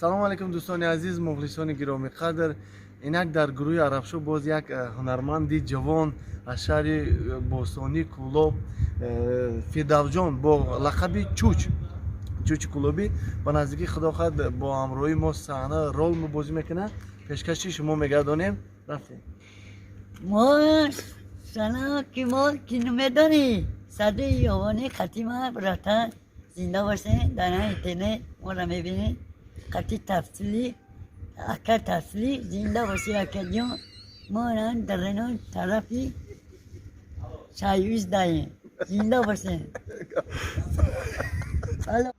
Салому алейкум, дӯстони азиз, мухлисони гиромиқадр. Инак дар гурӯҳи Арабшо боз як ҳунарманди ҷавон аз шаҳри бостонии Кӯлоб, Фирдавсҷон бо лақаби Чуч, Чучи Кӯлобӣ, ба наздикӣ, худо хоҳад, бо ҳамроҳии мо саҳна рол бозӣ мекунад. Пешкаши шумо мегардонем. Рафтем. Мо салом, ки мо кино медонӣ, сади ёвони хатима рафта, зинда бошед. Дар интернет моро мебинед қати тафсили ака тафсили. Зинда бошӣ, акаҷон. Мо дарено тарафи союз даем. Зинда бошед. Алло.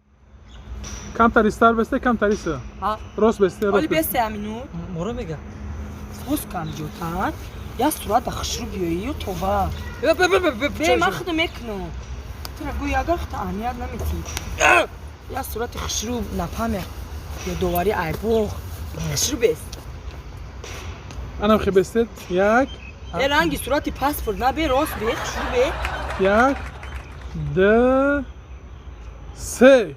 Камтар истар бесте, камтар иса. Ҳа. Рост бесте, Оли рост бесте. Бесте амину. Моро мега. Боз кам ҷотан. Я сурата хушрӯ биёию тоба. Бе, ман худо мекунам. Тура гӯй, агар худ аҳамият наметӣ. Я сурати хушрӯ напамя. Ёдоварӣ айбоғ. Хушрӯ бест. Анам хе бестед. Як, Э, ранги сурати паспорт на бе, рост бе, хушрӯ бе. як, д, се.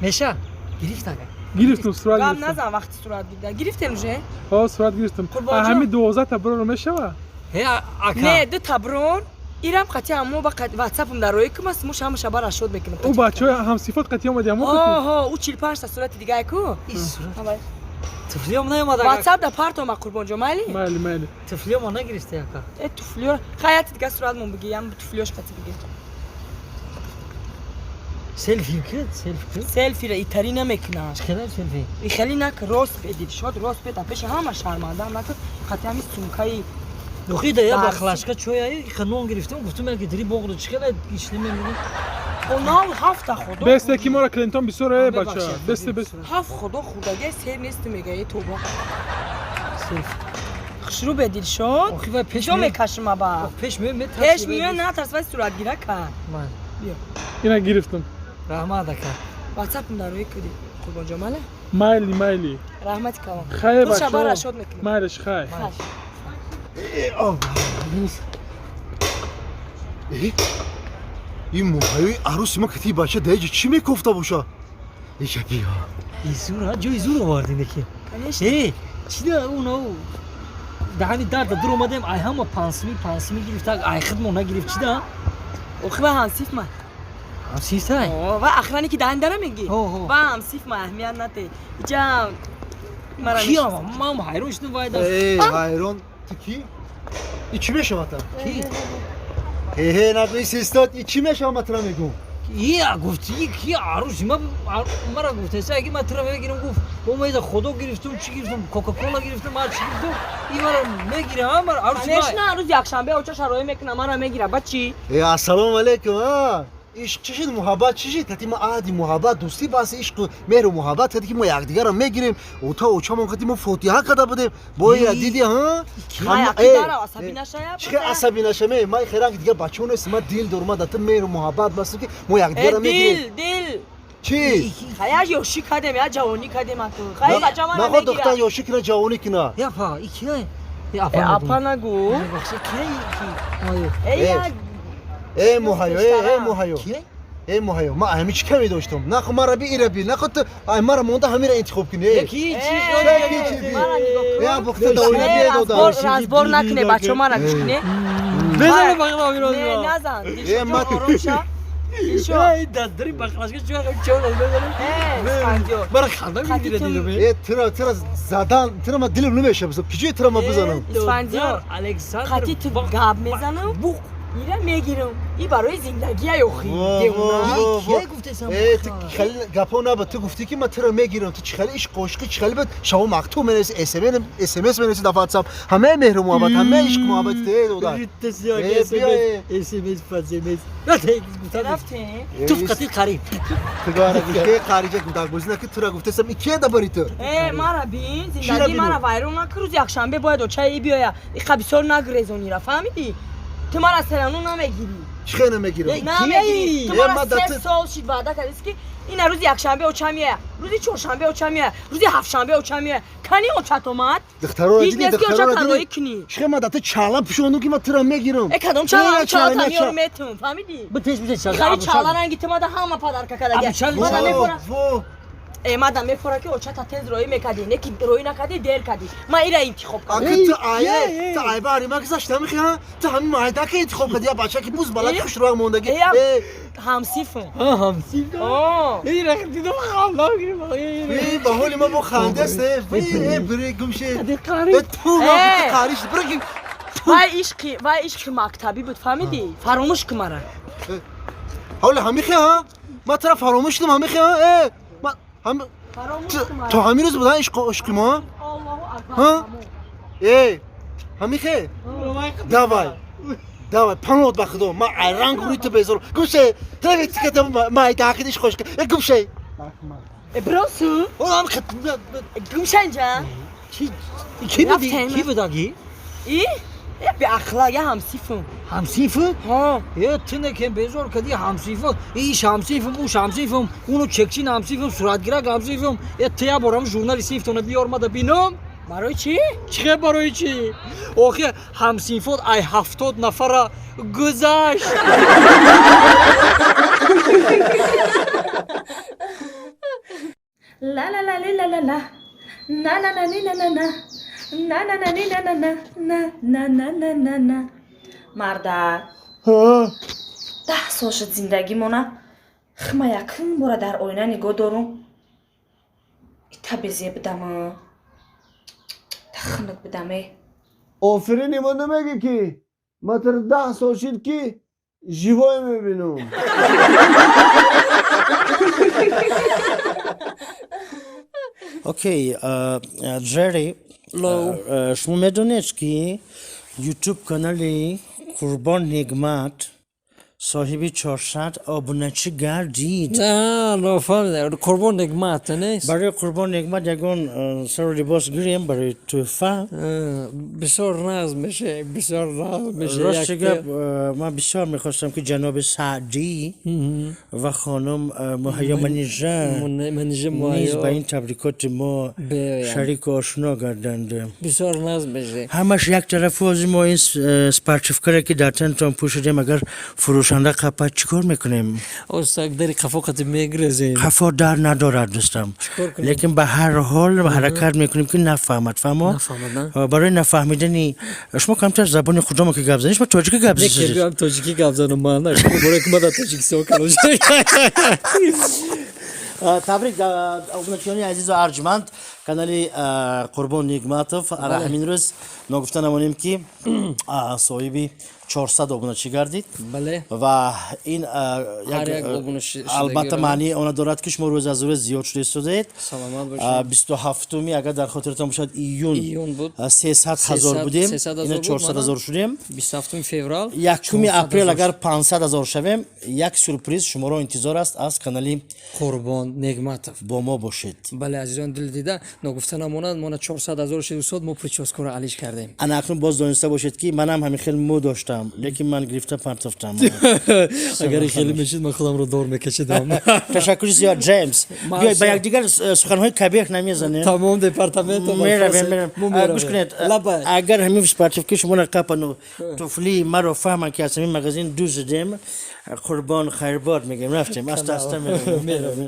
Меша гирифт, ага. Гирифтум, сурат Гап гирифтум. назан вақти сурат гирда. Гирифтем уже? Ҳо, сурат гирифтум. Қурбонҷон. Ҳами 12 та броро мешава? Ҳе, ака. Не, ду таброн. Ирам қати ҳамо ба ватсапам дар рои кумас, муш ҳамаша бар ашод мекунам. Ӯ бачаҳои ҳамсифот қати омади, ҳамо қати? Ҳо, ӯ 45 та сурати дигае ку. И сурат. Туфлиём наомад, ага. Ватсап да партома, Қурбонҷон, майли? Майли, майли. Туфлиёмо нагирифте, ака. Э, туфлиё. Хаяти дига суратмон биги, ям туфлиёш қати биги. Селфи кид, селфи кид. Селфира итари намекунам. Чӣ хела селфи? И хеле нак, рост бе, Дилшод, рост бе, пеши ҳама шармандам накун. Қати ҳами сумкаи Охи да я Дарси. Бахлашка чой ай нон гирифтам, гуфтам, ки дри боғро чӣ хела ишлеме мегум. Онав ҳафта худо. Бесте, ки мора клиентон бисёр, э, бача. Бебахшед. Бесте, бесте. Ҳафт худо хурдаге сер нест, мега, э, тоба. Селфи. Хушрӯ бе, Дилшод. Охи вай пеш Ҷо мекашим аба. Пеш ме ме. Пеш миё, натарс, вай суратгира кар. Ман. Ина гирифтум. Раҳмат, ака. Ватсапм дар рои куди. Қурбонҷон, мале? Майли, майли. Раҳмати калон. Хайр, Худ шабар бачаҳо. ашод мекунем. Майлиш, хайр. Хайр. Э, ин моҳаёи арӯси ма кати бача даиҷа чӣ мекофта боша? Иҷа биё. Изур ҷои зур овардин ки. Конечно. Э, чӣ да уно даҳани дарда дур омадем, ай ҳама пансими пансими гирифта, ай хидмо нагирифт, чӣ да? Охи ва ҳамсиф ма. Ҳамсифтай. О, ва охране ки даҳани дара меги. Ҳо, ҳо. Ва ҳамсиф ма, аҳамият нате. Иҷа мара Киам? Ман ҳайрон шудам, вай да. Э, ҳайрон ту кӣ? И чӣ мешавад? Ки? Ҳе, нагӯи систод, и чӣ мешавад, ма тура мегӯм. И гуфти ки арӯси ма мара гуфтеса, аги ма тура мегирам, гуфт, омеда худо гирифтум, чӣ гирифтум, кока-кола гирифтум, ма чӣ гирифтум, и мара мегирам, мара арӯси ма. Конечно, рӯзи якшанбе оча шароӣ мекунам, мара мегира, ба чӣ? Э, ассалому алайкум. А ишқ чӣ шуд, муҳаббат чӣ шуд? Кати ма аҳди муҳаббат, дӯстӣ баси, ишқу меҳру муҳаббат кади, ки мо якдигарро мегирем. Ота очамон кати мо фотиҳа карда будем. Боя диди, ҳа? Ай, Э, акидара асабӣ нашая. Чӣ хел асабӣ нашаме? Ман херанги дигар бачаҳо нестам, ман дил дорам, ман дар ту меҳру муҳаббат бастам, ки мо Э, якдигарро мегирем. Дил, дил. Чӣ? Хая, ёшӣ кадем, я ҷавонӣ кадем, аку. Хай, бача мара Наход духтар мегира. ёшӣ кина, ҷавонӣ кина. Япа, и кия? Э, апа нагу. Бахша, кия ки? Ой. Э, Э. я Э, муҳайё, э, э, муҳайё. Кия? Э, муҳайё, ман ҳами чӣ каме доштам? Нахо мара би, ира би, нахо ту ай мара монда ҳамира интихоб кунӣ, э. Ки чӣ? Э, чӣ би? Мара нигоҳ кун. Э, бухта давина Э, бие разбор, додам. разбор накуне, бачо, мара гӯш куне. Безана бахла. Не, назан. Э, Дилшод, ором ша. Дилшод. Ай, дадри бахлашка чӣ чор мезанам. Э, Исфандиёр. Мара ханда мегирад Хатитум. дидам. Э, тура задан, тура ман дилам намешава, киҷои тура ман бизанам? Исфандиёр. Александр. Хати ту гап мезанам. Буқ. Ира мегирам. И барои зиндагия ёхи. Во, Девона. во, во. Кия гуфтесам? Э, ту хеле гапо наба, ту гуфтӣ, ки ман тура мегирам. Ту чӣ хеле ишқ, ошиқӣ, чӣ хеле буд? Шаво мактуб менависи, смс менависи дар ватсап, ҳамаи меҳру муҳаббат, ҳамаи ишқу муҳаббати ту, э, додар. Э, биё, э. СМС, ПСМС. Рафтем. Туф қати қариб. Ту гара гуфте қариҷа гудакбозӣ наки, тура гуфтесам, и кия дабари ту? Э, мара бин, Чира зиндагӣ бинам? мара вайрон накун. Рӯзи якшанбе бояд очаи биёя. Иқа бисёр нагрезонира, фаҳмидӣ? Ту мара серану намегирӣ. Чӣ хел намегирам? Э, Намегирӣ. Ту Э, мара ма да се сол шид ваъда кардист, ки ина рӯзи якшанбе оча меоя, рӯзи чоршанбе оча меоя, рӯзи ҳафтшанбе оча меоя. Кани очат омад? Духтароро Ҳеҷ диди? нест, ки оча Духтароро танҳоӣ диди? кунӣ. Чӣ хел ман да ту чала пӯшондум, ки ман тура мегирам? Э, кадом чала? Э, Чала чала, тамиёр чала. метум, фаҳмидӣ? Битеш, битеш. Хари чала ранги ту мада ҳама падарка кадаги. Абучал. Мада Во, мебора. во. Мадам мефора ки очата тез роӣ мекардӣ, не ки роӣ накардӣ, дер кардӣ. Ман ира интихоб кардам. Аки ту ае, ту айба арима гузашта мехи, ҳа? Ту ҳамин майдака интихоб кардӣ, я бача ки буз балаки хушрӯяк мондагӣ. Э, ҳамсифм. Ҳамсиф. О. Эй, рахт дидам, ханда гирифт. Э, ба ҳоли ма бо ханда аст, э. Э, бире гумше. Қади қари. Э, ту Э. қариш, бире ки. Вай ишқи мактабӣ буд, фаҳмидӣ? Фаромӯш кун мара. Ҳоли ҳамихи, ҳа? Ма тура фаромӯш шудам, ҳамихи, ҳа? Э, ма ҳам Фаромӯш кун мара. То ҳамин рӯз буд, ҳа, ишқи ишқи мо? Аллоҳу акбар. Ҳа? Э, ҳамихе? Давай. Давай, панот ба худо, ма айранг рӯи ту безор. Гумше, тра тиката майдаки ишқ ишқ. Э, гумше. Э, биросу. Олам хит. Гумша инҷа. Ки ки буди? Рафтем. Ки будаги? И? Э, беахлоқ, я ҳамсифм. Ҳамсиф? Ҳо. Э, ту некем безор кади ҳамсиф. Иш ҳамсифм, уш ҳамсифм, уну чекчин ҳамсифм, суратгирак ҳамсифм. Э, ту я борам журнали синфтона биёр мада бинам. Барои чӣ? Чӣ барои чӣ? Охи ҳамсинфот ай 70 нафара гузашт. La la la li la la la. Na na na ni na na na. На на на ни на на на на на на на на на. Мардак. 10 сол шуд зиндагимона. Хма якум бора дар оина нигоҳ дорум. Ита безеб будама. Та хунук будаме. Офирини мо намегӣ ки ма тар 10 сол шид ки живой мебинам. Окей, Ҷерри, шумо медонед ки ютуб канали Қурбон Нигмат соҳиби 400 обуначӣ гардид. На, нафаҳмидам. Қурбон Нигмат нест? Барои Қурбон Нигмат ягон сару либос гирем барои тӯҳфа. Бисёр нағз меше, бисёр нағз меше. Рости гап, ман бисёр мехостам ки ҷаноби Саъдӣ ва хонум Муҳайё Манижа Манижа низ Муҳайё ба ин табрикоти мо биёянд. шарику ошно гарданд. Бисёр нағз меше. Ҳамаш як тарафу ози мо ин спарчивкаре ки дар танатон пӯшидем, агар фурӯшанда қапад чӣ кор мекунем? Остак дари қафо қати мегрезем. Қафо дар надорад, дӯстам. Чикор кунем? Лекин ба ҳар ҳол ҳаракат мекунем ки нафаҳмад, фаҳмо? Нафаҳмад, на? Барои нафаҳмидани шумо камтар забони худомо ки гап занед, шумо тоҷикӣ гап Не, занед. биём тоҷикӣ гап занам ман, на, шумо барои ки ман дар Тоҷикистон калон. Табрик, обуначиёни азизу арҷманд, канали Қурбон Нигматов ара ҳамин рӯз ногуфта намонем ки соҳиби 400 обуначӣ гардид. Бале. Ва ин Ҳар як обуна албатта шудагиро. Маънии она дорад ки шумо рӯз аз рӯз зиёд шуда истодаед. Саломат бошед. 27-уми, агар дар хотиратон бошад, июн Июн буд. 300 ҳазор будем, 300 ҳазор ина буд, 400 мана. ҳазор шудем. 27 феврал. 1-уми 400 апрел ҳазор. Агар 500 ҳазор шавем, як сюрприз шуморо интизор аст аз канали Қурбон Нигматов. Бо мо бошед. Бале, азизон дил дида, ногуфта намонад, мона 400 ҳазор шуд, устод, мо прическаро алиш кардем. Ана акнун боз дониста бошед ки манам ҳамин хел мӯ доштам, лекин ман гирифта партофтам. Агар хеле мешид, ман худамро дор мекашидам. Ташаккури зиёд, Ҷеймс. Биёед, ба якдигар суханҳои кабеҳ намезанем. Тамом департамент. Меравем, меравем. Гӯш кунед, агар ҳамин спортивки шуморо қапану туфлии маро фаҳманд ки аз ҳамин магазин дуздидем, қурбон хайрбод мегӯем, рафтем, аста аста меравем.